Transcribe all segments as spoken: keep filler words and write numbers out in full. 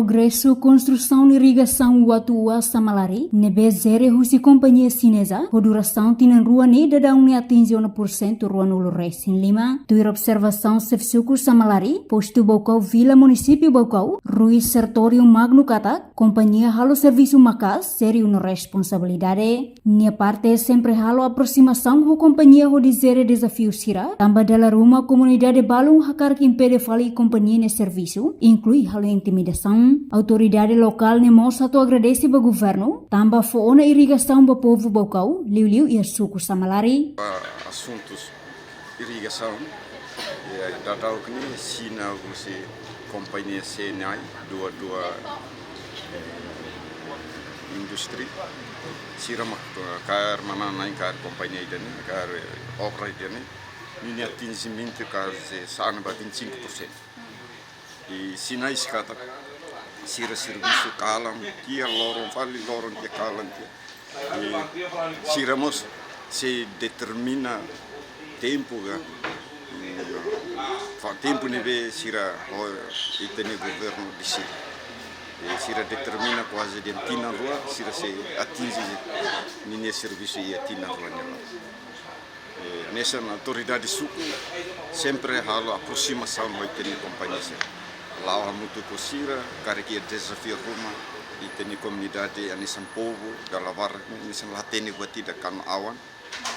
Progresu konstrusaun irrigasaun Uatuua Samalari, ne'ebé jere husi kompañia xineza, ho durasaun tinan rua ne'e daudaun ne'e atinje ona pursentu ruanulu-resin-lima. Tuir observasaun xefe suku Samalari, postu Baucau Vila, munisípiu Baucau, Rui Sertório Magno katak, kompañia halo servisu maka'as, sériu no responsabilidade. Nia parte sempre halo aproximasaun ho kompañia hodi jere dezafiu sira, tanba dala ruma komunidade balun hakarak impede fali kompañia nia servisu, inklui halo intimidasaun. Autoridade lokál ne'e mós atu agradese ba governu, tanba fó ona irrigasaun ba povu Baucau, liuliu iha suku Samalari. Ba asuntus irrigasaun, eh, daudaun ne'e asina husi kompañia C N I, dua dua, eh, indústria. Sira mak, eh, kaer manán-na'in kaer kompañia ida-ne'e, kaer, eh, obra ida-ne'e. Ninia atinjimentu kaer se sana ba vinte e cinco por cento. I sinais katak sira servisu kalan tiha, loron fali, loron tiha, kalan tiha. I sira mós sei determina tempu ka, i fa tempu ne'ebé sira ho ita-nia governu deside. I sira determina kuaze de'it tinan rua sira sei atinje ninia servisu iha tinan rua ne'e. Eh, hanesan autoridade suku sempre halo aproximasaun ho ita-nia kompañia sira. La'o hamutuk ho sira, karik iha dezafiu ruma, ita-nia komunidade hanesan povu dala barak ne'e hanesan la hatene buat ida kona-ba awan.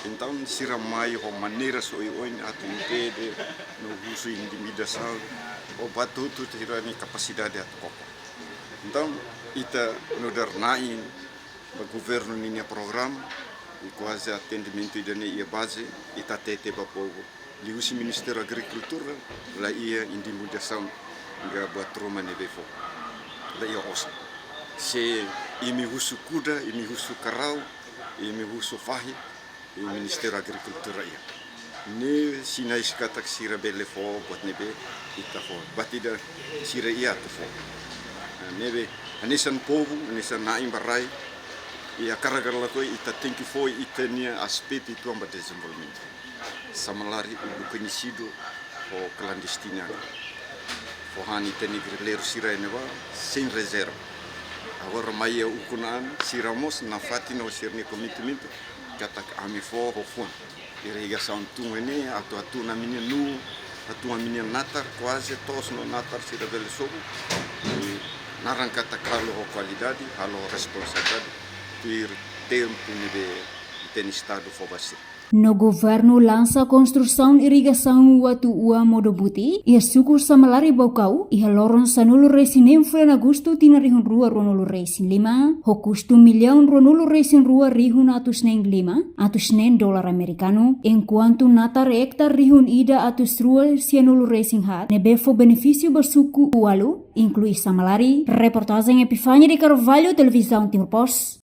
Entaun sira mai ho maneira oioin atu impede, no husu intimidasaun, ou buat hotu-hotu sira-nia kapasidade atu koko. Entaun ita nu'udar na'in ba governu ninia programa, i kuaze atendimentu ida-ne'e iha baze, ita hatete ba povu. Liuhusi Ministériu Agrikultura, la iha intimidasaun ka buat ruma ne'ebé fó. La iha osan. Se imi husu kuda, imi husu karau, imi husu fahi, i Ministériu Agrikultura iha. Ne'e sinais katak sira bele fó buat ne'ebé ita fó. Buat ida sira iha atu fó. Ne'ebé hanesan povu, hanesan na'in ba rai, i hakarak ka lakohi ita tenke fó ita-nia aspetu uitoan ba dezenvolvimentu. Samalari uluk koñesidu ho klandestina. Fó han ita-nia gerrilleiru sira iha ne'ebá sein rezerva. Agora mai iha ukun an, sira mós nafatin ho sira-nia komitmentu katak ami fó ho fuan. Irrigasaun tun ne'e atu hatún ami-nia nuu, hatún ami-nia natar, kuaze to'os no natar sira bele sobu. I naran katak halo ho kualidade, halo ho responsabilidade, tuir tempu ne'ebé ita-nia Estadu fó ba sira. No governu lansa konstrusaun irrigasaun Uatuua Modobuti iha suku Samalari Baucau iha loron sanulu-resin-neen fulan Agostu tinan rihun rua ruanulu-resin-lima, ho kustu millaun ruanulu-resin-rua rihun atus neen lima atus neen dolar amerikanu, enkuantu natar ektar rihun ida atus rua sianulu-resin-haat ne'ebé fó benefísiu ba suku ualu, inklui Samalari. Reportajen Epifania de Carvalho, Televizaun Timor Post.